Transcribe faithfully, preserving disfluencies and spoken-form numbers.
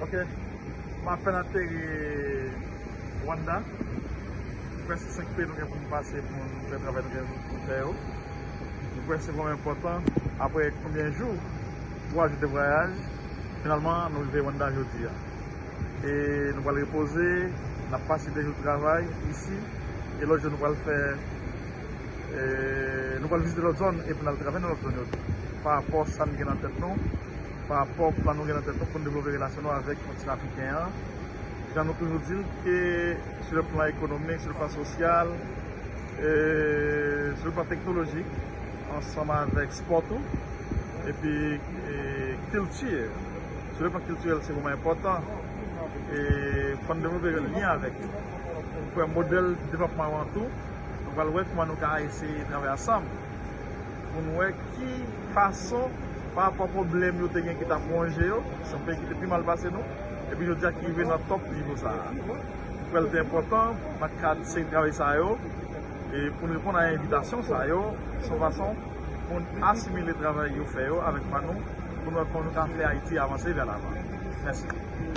Ok, m apèn ateri Rwanda. M kwè se senk peyi nou gen pou nou pase pou nou fè travay nou gen pou nou fè yo. M kwè se vrèman enpòtan. Apre konbyen jou, twa jou de vwayaj, finalman nou rive Rwanda jodi a. E nou pral repoze, n ap pase de jou travay isi, e lòt jou nou pral fè, e, nou pral vizite lòt zòn epi n al travay nan lòt zòn yo tou. Pa rapò sa n gen nan tèt nou, pa rapò plan nou gen nan tèt nou pou n devlope relasyon nou avèk kontinan afriken an. Jan nou toujou di l ke sou le plan ekonomik, sou le plan sosyal, e sou le plan teknolojik, ansanm avèk spò tou, epi e, kilti. Sou le plan kiltirèl, se vrèman enpòtan. E fò n devlope lyen avèk yo. Pou fè modèl devlòpman yo an tou, nou pral wè kòman nou ka eseye travay ansanm. Pou n wè ki fason, pa rapò pwoblèm yo te gen ki t ap wonje yo, se yon peyi ki te pi mal pase nou, epi jodi a ki rive nan top nivo sa a. M kwè l te enpòtan nan kad seri travay sa yo, e pou n reponn a envitasyon sa yo, se yon fason pou n asimile travay yo fè yo avèk pa nou, pou n wè kòman nou ka fè Ayiti avanse vè lavan. Mèsi.